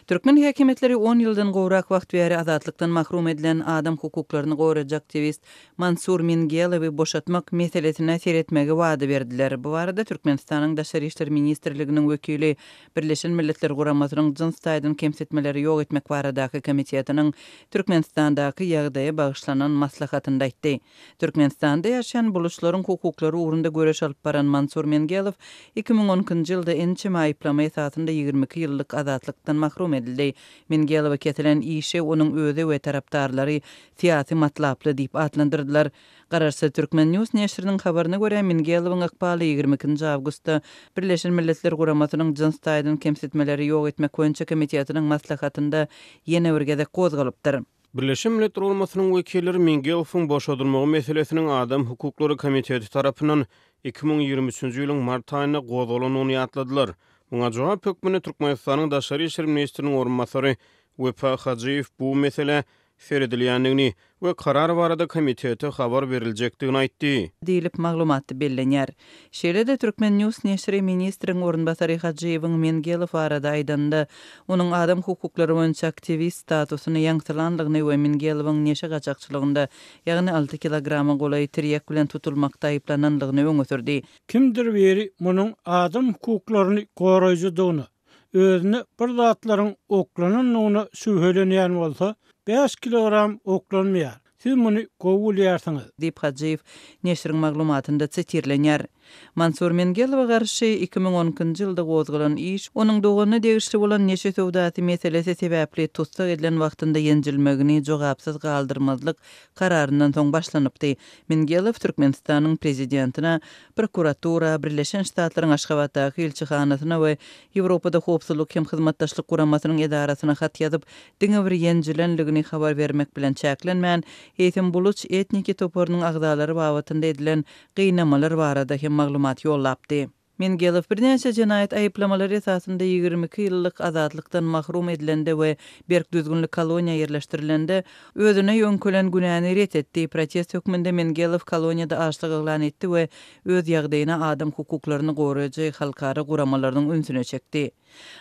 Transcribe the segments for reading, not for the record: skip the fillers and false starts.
Türkmen häkimiýetleri on ýyldan gowrak wagt bäri azatlykdan mahrum edilen adam hukuklaryny goraýjy aktiwist Mansur Mingelowy boşatmak meselesine seretmegi wada berdiler. Bu barada Türkmenistanyň Daşary işler ministrliginiň wekili Birleşen Milletler Guramasynyň jyns taýdan kemsitmeleri ýok etmek baradaky komitetiniň Türkmenistandaky ýagdaýa bagyşlanan maslahatynda aýtdy. Türkmenistanda ýaşaýan buluçlaryň hukuklary ugrunda göreş alyp baran Mansur Mengelow 2012-nji ýylda ençeme aýyplama esasynda 22 ýyllyk azatlykdan mahrum edildi. Mengelowa kesilen işi onuň özi we tarapdarlary syýasy matlaply diýip atlandyrdylar. Garaşsyz Turkmen. News neşiriniň habaryna görä, Mingelowyň ykbaly 22-nji awgustda Birleşen Milletler Guramasynyň jyns taýdan kemsitmeleri ýok etmek boýunça komitetiniň maslahatynda ýene bir gezek gozgalypdyr. Birleşen Milletler Guramasynyň wekilleri Mingelowyň boşadylmagy meselesiniň Adam hukuklary komiteti tarapyndan 2023-nji ýylyň mart aýynda gozgalandygyny ýatladylar. Muňa jogap hökmünde Türkmenistanyň daşary işler ministriniň orunbasary Wepa Hajyýew bu meselä seredilýändigini we karar barada komitete habar beriljekdigini aýtdy. Diýlip, maglumatda bellenýär. Şeýle-de, Turkmen. News neşiri ministriň orunbasary Hajyýewiň Mengelow barada aýdanynda, onuň adam hukuklary boýunça aktiwist statusyny ýaňsylandygyny we Mengelowyň neşe gaçakçylygynda, ýagny alty kilograma golaý tirýek bilen tutulmakda aýyplanandygyny öňe sürdi. Kimdir biri munuň adam hukuklaryny goraýjydygyna, özüne bir zatlaryň oklanandygyna şübhelenýän bolsa, bäş kilogram oklanmaýar. Siz muny gowy bilýärsiňiz. Diýip, Hajyýew neşiriň maglumatynda sitirlenýär. Mansur Mengelowa garşy 2012-nji ýylda gozgalan iş, onuň doganyna degişli bolan neşe söwdasy meselesi sebäpli tussag edilen wagtynda ýenjilmegini jogapsyz galdyrmazlyk kararyndan soň başlanypdy. Mengelow Türkmenistanyň prezidentine, prokuratura, Birleşen Ştatlaryň Aşgabatdaky ilçihanasyna we Ýewropada Howpsuzlyk hem Hyzmatdaşlyk Guramasynyň edarasyna hat ýazyp, diňe bir ýenjilenligini habar bermek bilen çäklenmän, eýsem buluç etniki toparynyň agzalary babatynda edilen gynamalar barada hem maglumat ýollapdy. Mengelow birnäçe jenaýat aýyplamalary esasynda 22 ýyllyk azatlykdan mahrum edilende we berk düzgünli koloniýa ýerleşdirilende, özüne ýöňkelen günäni ret etdi. Protest hökmünde Mengelow koloniýada açlyk yglan etdi we öz ýagdaýyna adam hukuklaryny goraýjy halkara guramalarynyň ünsüne çekdi.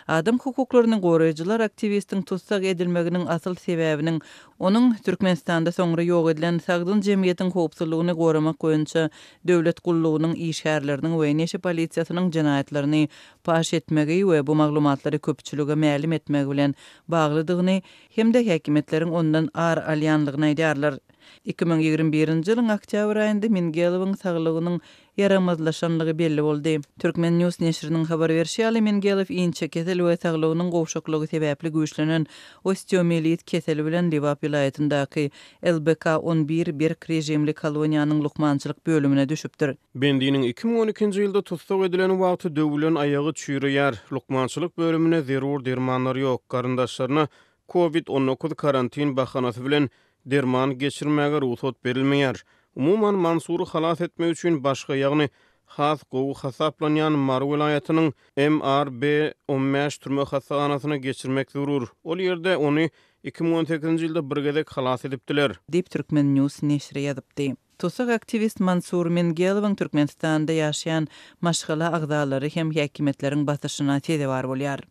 Adam hukuklaryny goraýjylar aktiwistiň tussag edilmeginiň asyl sebäbiniň onuň Türkmenistanda soňra ýok edilen Sagdyn jemgyýetiň howpsuzlygyny goramak boýunça döwlet gullugynyň işgärleriniň we neşe polisiýasynyň jenaýatlaryny paş etmegi we bu maglumatlary köpçülige mälim etmegi bilen baglydygyny hem-de häkimiýetleriň ondan ar alýanlygyny aýdýarlar. 2021-nji ýylyň oktýabr aýynda Mingelowyň saglygynyň ýaramazlaşanlygy belli boldy. Turkmen. News neşiriniň habar berşi ýaly, Mingelow inçekesel we saglygynyň gowşaklygy sebäpli güýçlenen osteomielit keseli bilen Lebap welaýatyndaky LBK 11 berk režimli koloniýanyň lukmançylyk bölümine düşüpdir. Bendiniň 2012-nji ýylda tussag edilen wagty döwülen aýagy çüýreýär. Lukmançylyk bölüminde zerur dermanlar ýok. Garyndaşlaryna Covid 19 karantin bahanasy bilen derman geçirmäge rugsat berilmeýär. Umuman, Mansury halas etmek üçin başga, ýagny has gowy hasaplanýan Mary welaýatynyň MRB 15 türme hassahanasyna geçirmek zerur. Ol ýerde ony 2018-nji ýylda bir gezek halas edipdiler. Diýip, Turkmen. News neşiri ýazypdy. Tussag aktiwist Mansur Mengelowyň Türkmenistanda ýaşaýan maşgala agzalary hem häkimiýetleriň basyşyna sezewar bolýar.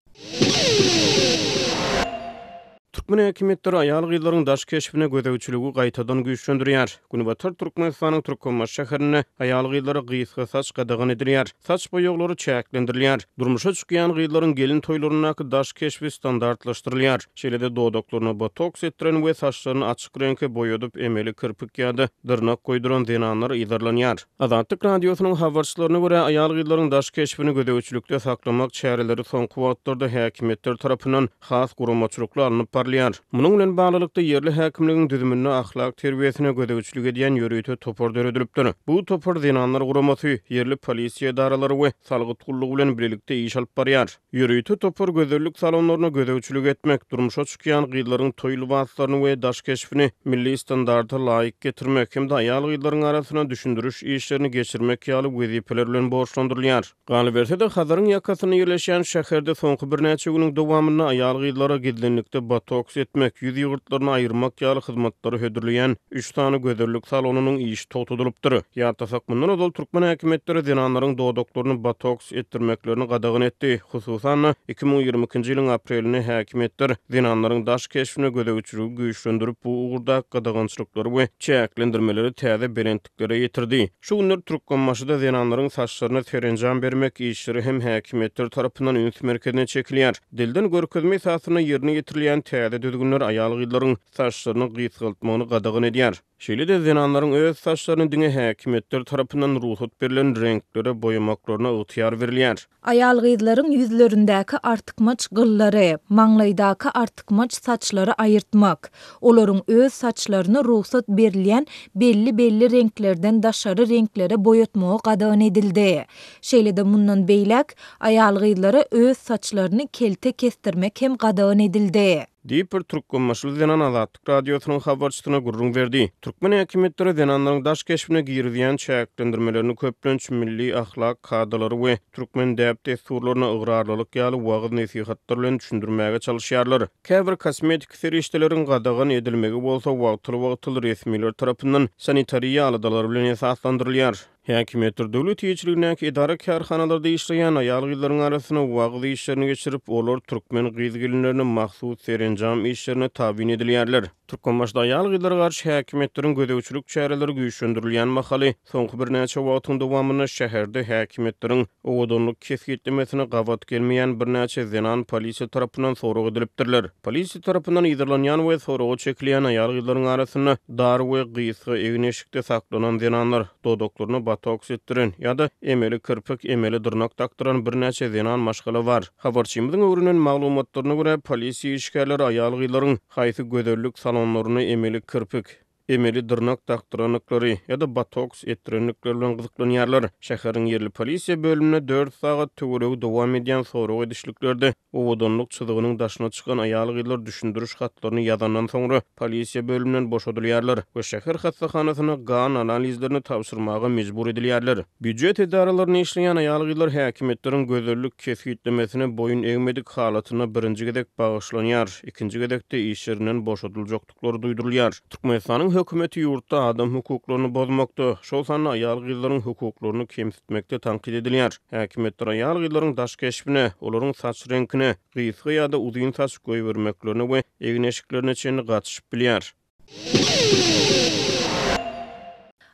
Türkmen häkimiýetleri aýal-gyzlaryň daş keşbine gözegçiligi gaýtadan güýçlendirýär. Günbatar Türkmenistanyň Türkmenbaşy şäherinde aýal-gyzlara gysga saç gadagan edilýär. Saç boýaglary çäklendirilýär. Durmuşa çykýan gyzlaryň gelin toýlaryndaky daş keşbi standartlaşdyrylýar. Şeýle-de dodaklaryna botoks etdiren we saçlaryny açyk reňke boýadyp emeli kirpik ýa-da dyrnak goýduran zenanlar yzarlanýar. Azatlyk Radiosynyň habarçylaryna görä, aýal-gyzlaryň daş keşbini gözegçilikde saklamak çäreleri soňky wagtlarda häkimiýetler tarapyndan has guramaçylykly alnyp barylýar. Munuň bilen baglylykda, ýerli häkimligiň düzüminde ahlak terbiýesine gözegçilik edýän ýörite topar döredilipdir. Bu topar Zenanlar guramasy, ýerli polisiýa edaralary we salgyt gullugy bilen bilelikde iş alyp barýar. Ýörite topar gözellik salonlaryna gözegçilik etmek, durmuşa çykýan gyzlaryň toý lybaslaryny we daş keşbini milli standarta laýyk getirmek hem-de aýal-gyzlaryň arasynda düşündiriş işlerini geçirmek ýaly wezipeler bilen borçlandyrylýar. Galyberse-de, Hazaryň ýakasynda ýerleşýän şäherde soňky birnäçe günüň dowamynda aýal-gyzlara gizlinlikde botoks. Botoks etmek, ýüz ýygyrtlaryny aýyrmak ýaly hyzmatlary hödürleýän üç sany gözellik salonynyň işi togtadylypdyr. Ýatlasak, mundan ozal türkmen häkimiýetleri zenanlaryň dodaklaryny botoks etdirmeklerini gadagan etdi. Hususan-da, 2022-nji ýylyň aprelinde häkimiýetler zenanlaryň daş keşbine gözegçiligi güýçlendirip, bu ugurdaky gadagançylyklary we çäklendirmeleri täze belentliklere ýetirdi. Şu günler Türkmenbaşyda zenanlaryň saçlaryna serenjam bermek işleri hem häkimiýetler tarapyndan üns merkezine çekilýär. Dilden görkezme esasynda ýerine ýetirilýän täze düzgünler aýal-gyzlaryň saçlaryny gysgaltmagyny gadagan edýär. Şeýle-de zenanlaryň öz saçlaryny diňe häkimiýetler tarapyndan rugsat berlen reňklere boýamaklaryna ygtyýar berilýär. Aýal-gyzlaryň ýüzlerindäki artykmaç gyllary, maňlaýdaky artykmaç saçlary aýyrtmak, olaryň öz saçlaryny rugsat berilýän belli-belli reňklerden daşary reňklere boýatmagy gadagan edildi. Şeýle-de mundan beýläk, aýal-gyzlara öz saçlaryny kelte kesdirmek hem gadagan edildi. Diýip, bir türkmenbaşyly zenan Azatlyk Radiosynyň habarçysyna gürrüň berdi. Türkmen häkimiýetleri zenanlaryň daş keşbine girizýän çäklendirmelerini köplenç milli ahlak kadalary we türkmen däp-dessurlaryna ygrarlylyk ýaly wagyz-nesihatlar bilen düşündirmäge çalyşýarlar. Käbir kosmetiki serişdeleriň gadagan edilmegi bolsa wagtal-wagtal resmiler tarapyndan sanitariýa aladalary bilen esaslandyrylýar. Häkimiýetler döwlet eýeçiligindäki edara-kärhanalarda işleýän aýal-gyzlaryň arasynda wagyz işlerini geçirip, olar türkmen gyz-gelinlerine mahsus serenjam işlerine tabyn edilýärler. Türkmenbaşyda aýal-gyzlara garşy häkimiýetleriň gözegçilik çäreleri güýçlendirilýän mahaly, soňky birnäçe wagtyň dowamynda şäherde häkimiýetleriň owadanlyk kesgitlemesine gabat gelmeýän birnäçe zenan polisiýa tarapyndan sorag edilipdirler. Polisiýa tarapyndan yzarlanýan we soraga çekilýän aýal-gyzlaryň arasynda dar we gysga egin-eşikde saklanan zenanlar, dodaklaryna botoks etdiren ýa-da emeli kirpik, emeli dyrnak dakdyran birnäçe zenan maşgala bar. Habarçymyzyň öwrenen maglumatlaryna görä, polisiýa işgärleri aýal-gyzlaryň haýsy gözellik salonlarynda emeli kirpik, emeli dyrnak dakdyrandyklary ýa-da botoks etdirendikleri bilen gyzyklanýarlar. Şäheriň ýerli polisiýa bölüminde dört sagat töweregi dowam edýän sorag edişliklerde Owadanlyk çyzygynyň daşyna çykan aýal-gyzlar düşündiriş hatlaryny ýazandan soňra, polisiýa bölüminden boşadylýarlar we şäher hassahanasyna gan analizlerini tabşyrmaga mejbur edilýärler. Býujet edaralarynda işleýän aýal-gyzlar häkimiýetleriň gözellik kesgitlemesine boýun egmedik halatynda birinji gezek bagyşlanýar, ikinji gezekde işlerinden boşadyljakdyklary duýdurylýar. Türkmenistanyň hökümeti ýurtda adam hukuklaryny bozmakda, şol sanda aýal-gyzlaryň hukuklaryny kemsitmekde tankyt edilýär. Häkimiýetler aýal-gyzlaryň daş keşbine, olaryň saç reňkine, gysga ýa-da uzyn saç goýbermeklerine we egin-eşiklerine çenli gatyşyp bilýär.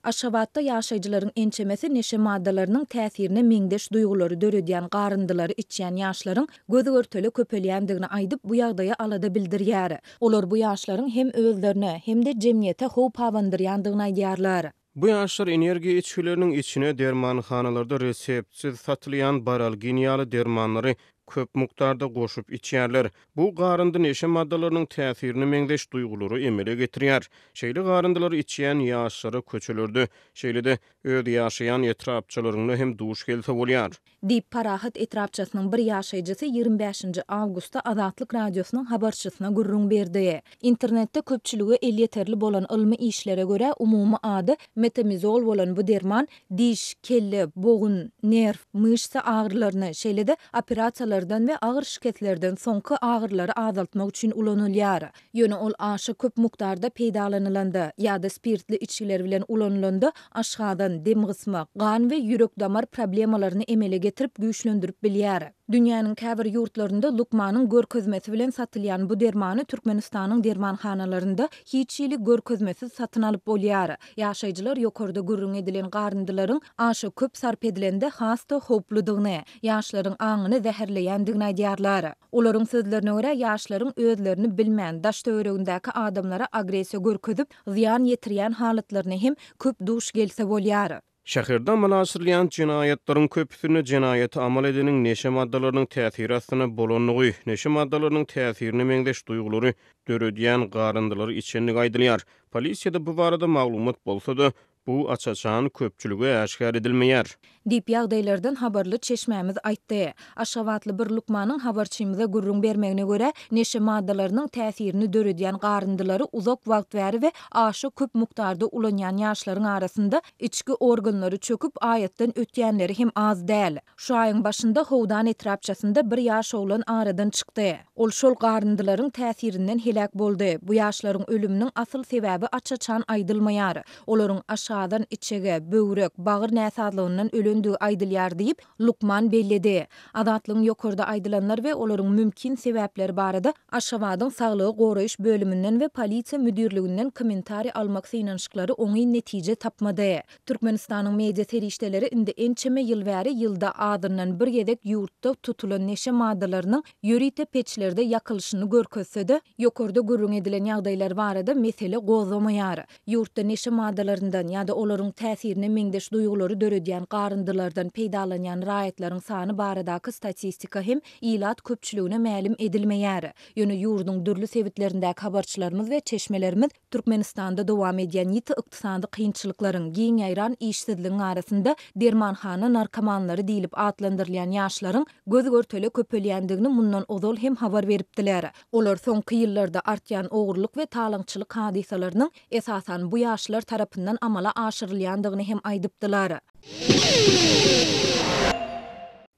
Aşgabatda ýaşaýjylaryň ençemesi neşe maddalarynyň täsirine meňzeş duýgulary döredýän garyndylary içýän ýaşlaryň göz-görtele köpelýändigini aýdyp, bu ýagdaýa alada bildirýär. Olar bu ýaşlaryň hem özlerine, hem-de jemgyýete howp abandyrýandygyny aýdýarlar. Bu ýaşlar energiýa içgileriniň içine dermanhanalarda reseptsiz satylýan baralgin ýaly dermanlary köp mukdarda goşup içýärler. Bu garyndy neşe maddalarynyň täsirine meňzeş duýgulary emele getirýär. Şeýle garyndylary içýän ýaşlara köçelerde, şeýle-de öz ýaşaýan etrapçalarynda hem duş gelse bolýar. Diýip, Parahat etrapçasynyň bir ýaşaýjysy 25 nji awgustda Azatlyk Radiosynyň habarçysyna gürrüň berdi. Internetde köpçülige elýeterli bolan ylmy işlere görä, umumy ady metamizol bolan bu derman diş, kelle, bogun, nerw, myşsa agyrylaryny, şeýle-de operasiýalardan we agyr şikeslerden soňky agyrylary azaltmak üçin ulanylýar. Ýöne ol aşa köp mukdarda peýdalanylanda ýa-da spirtli içgiler bilen ulanylanda aşgazan, demgysma, gan we ýürek-damar problemalaryny emele getirip güýçlendirip bilýär. Dünýäniň käbir ýurtlarynda lukmanyň görkezmesi bilen satylýan bu dermany Türkmenistanyň dermanhanalarynda hiç hili görkezmesiz satyn alyp bolýar. Ýaşaýjylar ýokarda gürrüň edilen garyndylaryň aşa köp sarp edilende has-da howpludygyny, ýaşlaryň aňyny zäherleýändigini aýdýarlar. Olaryň sözlerine görä, ýaşlaryň özlerini bilmän, daş-töweregindäki adamlara agressiýa görkezip, zyýan ýetirýän halatlaryna hem köp duş gelse bolýar. Şäherde amala aşyrylýan jenaýatlaryň köpüsinde jenaýaty amal edeniň neşe maddalarynyň täsiri astynda bolandygy, neşe maddalarynyň täsirine meňzeş duýgulary döredýän garyndylary içendigi aýdylýar. Polisiýada bu barada maglumat bolsa-da, Bu aç-açan köpçülige äşgär edilmeýär. Diýip, ýagdaýlardan habarly çeşmämiz aýtdy. Aşgabatly bir lukmanyň habarçymyza gürrüň bermegine görä, neşe maddalarynyň täsirini döredýän garyndylary uzak wagt bäri we aşa köp mukdarda ulanýan ýaşlaryň arasynda içki organlary çöküp, aýatdan ötýänleri hem az däl. Şu aýyň başynda Howdan etrapçasynda bir ýaş oglan aradan çykdy. Ol şol garyndylaryň täsirinden heläk boldy. Bu ýaşlaryň ölüminiň asyl sebäbi aç-açan aýdylmaýar. Olaryň aşgazan-içege, böwrek, bagyr näsazlygyndan ölendigi aýdylýar diýip, lukman belledi. Azatlygyň ýokarda aýdylanlar we olaryň mümkin sebäpleri barada Aşgabadyň saglygy goraýyş bölüminden we polisiýa müdirliginden kommentariý almak synanyşyklary oňyn netije tapmady. Türkmenistanyň media serişdeleri indi ençeme ýyl bäri ýylda azyndan bir gezek ýurtda tutulan neşe maddalarynyň ýörite peçlerde ýakylyşyny görkezse-de, ýokarda gürrüň edilen ýagdaýlar barada mesele gozgamaýar. Ýurtda neşe maddalaryndan ýa-da olaryň täsirine meňzeş duýgulary döredýän garyndylardan peýdalanýan raýatlaryň sany baradaky statistika hem ilat köpçüligine mälim edilmeýär. Ýöne ýurduň dürli sebitlerindäki habarçylarymyz we çeşmelerimiz Türkmenistanda dowam edýän ýiti ykdysady kynçylyklaryň, giň ýaýran işsizligiň arasynda dermanhana narkomanlary diýlip atlandyrylýan ýaşlaryň göz-görtele köpelýändigini mundan ozal hem habar beripdiler. Olar soňky ýyllarda artýan ogurlyk we talaňçylyk hadysalarynyň esasan bu ýaşlar tarapyndan amala aşyrylýandygyny hem aýdypdylar.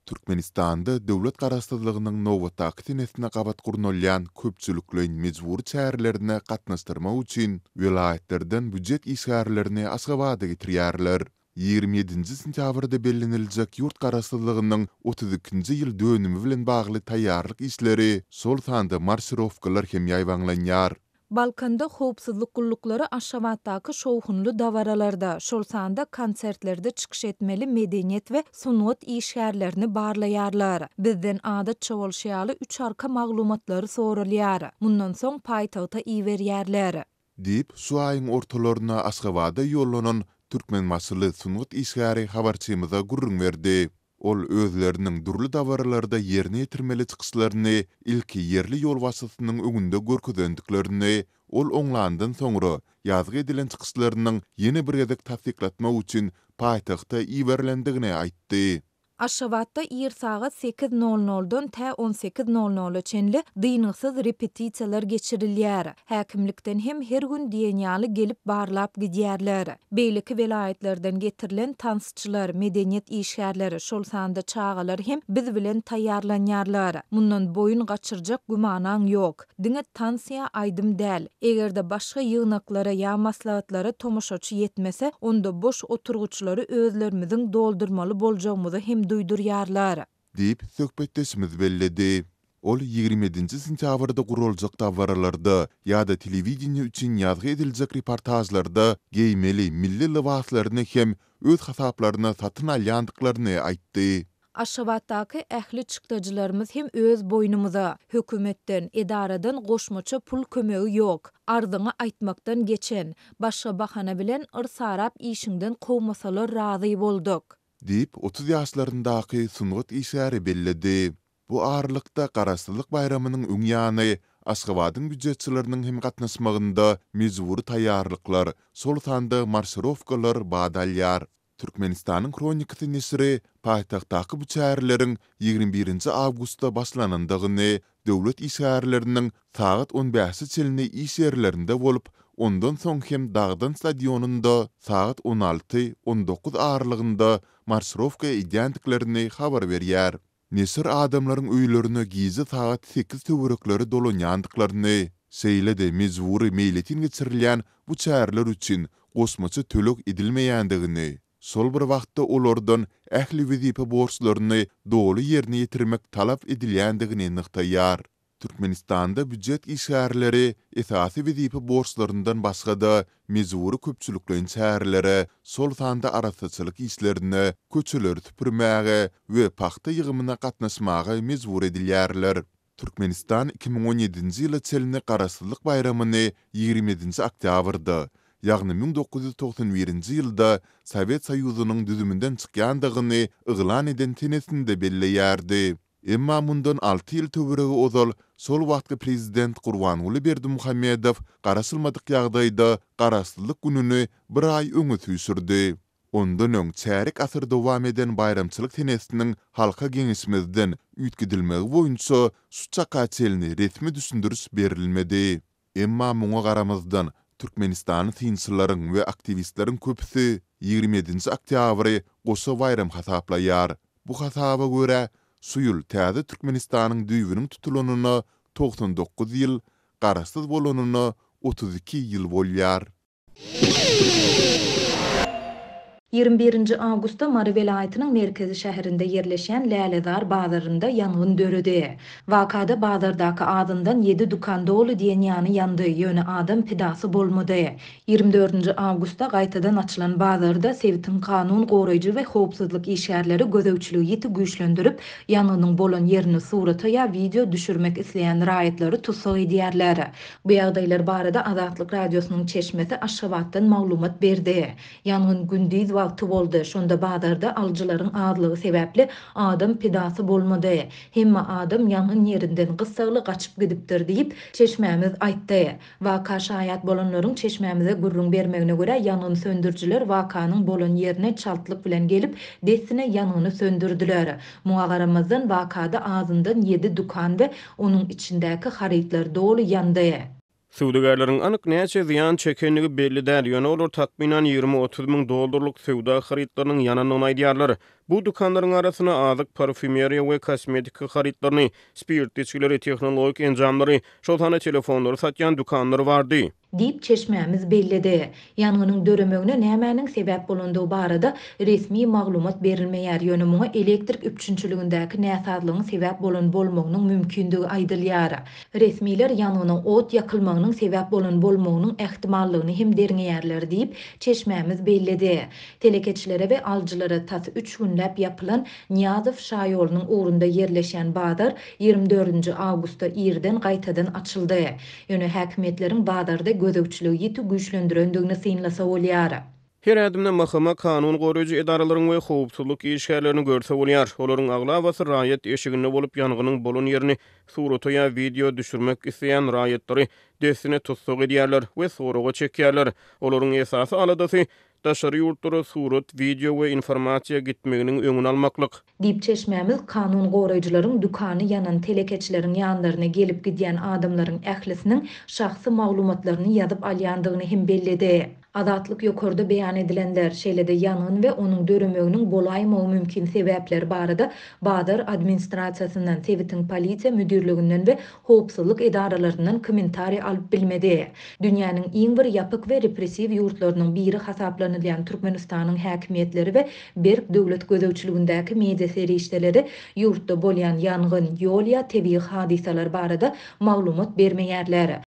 Türkmenistanda döwlet Garaşsyzlygynyň nobatdaky senesine gabat gurnalýan köpçülikleýin mejbury çärelerine gatnaşdyrmak üçin welaýatlardan býujet işgärlerini Aşgabada getirýärler. 27-nji sentýabrda belleniljek ýurt Garaşsyzlygynyň 32-nji ýyl dönümi bilen bagly taýýarlyk işleri, şol sanda marşirowkalar hem ýaýbaňlanýar. Balkanda howpsuzlyk gulluklary Aşgabatdaky şowhunly dabaralarda, şol sanda konsertlerde çykyş etmeli medeniýet we sungat işgärlerini barlaýarlar. Bizden adatça bolşy ýaly üç arka maglumatlary soralýar. Mundan soň paýtagta iberýärler. Diýip, şu aýyň ortalaryna Aşgabada ýollanan türkmenbaşyly sungat işgäri habarçymyza gürrüň berdi. Ol özleriniň dürli dabaralarda ýerine ýetirmeli çykyşlaryny ilki ýerli ýolbaşçysynyň öňünde görkezendiklerini, ol oňlandan soňra, ýazgy edilen çykyşlarynyň ýene bir gezek tassyklatmak üçin paýtagta iberilendigini aýtdy. Aşgabatda ir sagat sekiz nol noldan tä on sekiz nol nola çenli dyngysyz repetisiýalar geçirilýär. Häkimlikden hem her gün diýen ýaly gelip barlap gidýärler. Beýleki welaýatlardan getirilen tansçylar, medeniýet işgärleri, şol sanda çagalar hem biz bilen taýýarlanýarlar. Mundan boýun gaçyrjak gümanaň ýok. Diňe tans ýa aýdym däl. Eger-de başga ýygnaklara ýa maslahatlara tomaşaçy ýetmese, onda boş oturgyçlary özlerimiziň doldurmaly boljagymyzy hem duýdurýarlar. Diýip, söhbetdeşimiz belledi. Ol 27-nji sentýabrda guraljak dabaralarda ýa-da telewideniýe üçin ýazgy ediljek reportažlarda geýmeli milli lybaslaryny hem öz hasaplaryna satyn alýandyklaryny aýtdy. Aşgabatdaky ähli çykdajylarymyz hem öz boýnumyza. Hökümetden, edaradan goşmaça pul kömegi ýok. Arzyňy aýtmakdan geçen. Başga bahana bilen yrsarap işiňden kowmasalar razy bolduk. Diýip, 30 ýaşlaryndaky sungat işgäri belledi. Bu aralykda, Garaşsyzlyk baýramynyň öň ýany Aşgabadyň býujetçileriniň hem gatnaşmagynda mejbury taýýarlyklar, şol sanda marşirowkalar bat alýar. Türkmenistanyň Hronikasy neşiri paýtagtdaky bu çäreleriň 21-nji awgustda başlanandygyny, döwlet işgärleriniň sagat on bäşe çenli iş ýerlerinde bolup, ondan soň hem Dagdan stadionynda sagat on alty, on dokuz aralygynda marşirowka edýändiklerini habar berýär. Neşir adamlaryň öýlerine gije sagat sekiz töwerekleri dolanýandyklaryny, şeýle-de mejbury meýletin geçirilýän bu çäreler üçin goşmaça töleg edilmeýändigini, şol bir wagtda olardan ähli wezipe borçlaryny doly ýerine ýetirmek talap edilýändigini nygtaýar. Türkmenistanda býujet işgärleri esasy wezipe borçlaryndan başga-da mejbury köpçülikleýin çärelere, şol sanda arassaçylyk işlerine, köçeleri süpürmäge we pagta ýygymyna gatnaşmaga mejbur edilýärler. Türkmenistan 2017-nji ýyla çenli Garaşsyzlyk baýramyny 27-nji oktýabrda, ýagny 1991-nji ýylda Sowet Soýuzynyň düzüminden çykýandygyny yglan eden senesinde belleýärdi. Emma mundan alty ýyl töweregi ozal şol wagtky prezident Gurbanguly Berdimuhamedow garaşylmadyk ýagdaýda Garaşsyzlyk gününi bir aý öňe süýşürdi. Ondan öň çärýek asyr dowam eden baýramçylyk senesiniň halka geňeşmezden üýtgedilmegi boýunça şu çaka çenli resmi düşündiriş berilmedi. Emma muňa garamazdan, türkmenistanly synçylaryň we aktiwistleriň köpüsi 27-nji oktýabry goşa baýram hasaplaýar. Bu hasaba görä, şu ýyl täze Türkmenistanyň düýbüniň tutulanyna 99 ýyl, garaşsyz bolanyna 32 ýyl bolýar. 21-nji awgustda Mary welaýatynyň merkezi şäherinde ýerleşýän Lälezar bazarynda ýangyn döredi. Wakada bazardaky azyndan ýedi dükan doly diýen ýany ýandy, ýöne adam pidasy bolmady. 24-nji awgustda gaýtadan açylan bazarda sebitiň kanun goraýjy we howpsuzlyk işgärleri gözegçiligi ýiti güýçlendirip, ýangynyň bolan ýerini surata ýa wideo düşürmek isleýän raýatlary tussag edýärler. Bu ýagdaýlar barada Azatlyk Radiosynyň çeşmesi Aşgabatdan maglumat berdi. Ýangyn gündiz wagty boldy, şonda bazarda alyjylaryň azlygy sebäpli adam pidasy bolmady. Hemme adam ýangyn ýerinden gyssagly gaçyp gidipdir diýip, çeşmämiz aýtdy. Waka şaýat bolanlaryň çeşmämize gürrüň bermegine görä, ýangyn söndürijiler wakanyň bolan ýerine çaltlyk bilen gelip, dessine ýangyny söndürdiler. Muňa garamazdan, wakada azyndan ýedi dükan we onuň içindäki harytlar doly ýandy. Söwdagärleriň anyk näçe zyýan çekendigi belli däl, ýöne olar takmynan 20-30 müň dollarlyk söwda harytlarynyň ýanandygyny aýdýarlar. Bu dükanlaryň arasynda azyk, parfýumeriýa we kosmetika harytlaryny, spirtli içgileri, tehnologik enjamlary, şol sanda telefonlary satýan dükanlar bardy. Diýip, çeşmämiz belledi. Ýangynyň döremegine nämäniň sebäp bolandygy barada resmi maglumat berilmeýär, ýöne muňa elektrik üpjünçiligindäki näsazlygyň sebäp bolan bolmagynyň mümkindigi aýdylýar. Resmiler ýangyna ot ýakylmagynyň sebäp bolan bolmagynyň ähtimallygyny hem derňeýärler diýip, çeşmämiz belledi. Telekeçilere we alyjylara tas üç günläp ýapylan Nyýazow şaýolunyň ugrunda ýerleşýän bazar 24-nji awgustda irden gaýtadan açyldy. Ýöne häkimiýetleriň bazarda gözegçiligi ýiti güýçlendirendigini synlasa bolýar. Her ädimde MHM kanun goraýjy edaralaryň we howpsuzlyk işgärlerini görse bolýar. Olaryň aglabasy raýat eşiginde bolup, ýangynyň bolan ýerini surata ýa wideo düşürmek isleýän raýatlary dessine tussag edýärler we soraga çekýärler. Olaryň esasy aladasy daşary ýurtlara surat, wideo we informasiýa gitmeginiň öňüni almaklyk. Diýip, çeşmämiz kanun goraýjylaryň dükany ýanan telekeçileriň ýanlaryna gelip-gidýän adamlaryň ählisiniň şahsy maglumatlaryny ýazyp alýandygyny hem belledi. Azatlyk ýokarda beýan edilenler, şeýle-de ýangyn we onuň döremeginiň bolaýmagy mümkin sebäpleri barada bazar administrasiýasyndan, sebitiň polisiýa müdirliginden we howpsuzlyk edaralaryndan kommentariý alyp bilmedi. Dünýäniň iň bir ýapyk we repressiw ýurtlarynyň biri hasaplanylýan Türkmenistanyň häkimiýetleri we berk döwlet gözegçiligindäki media serişdeleri ýurtda bolýan ýangyn, ýol ýa tebigy hadysalar barada maglumat bermeýärler.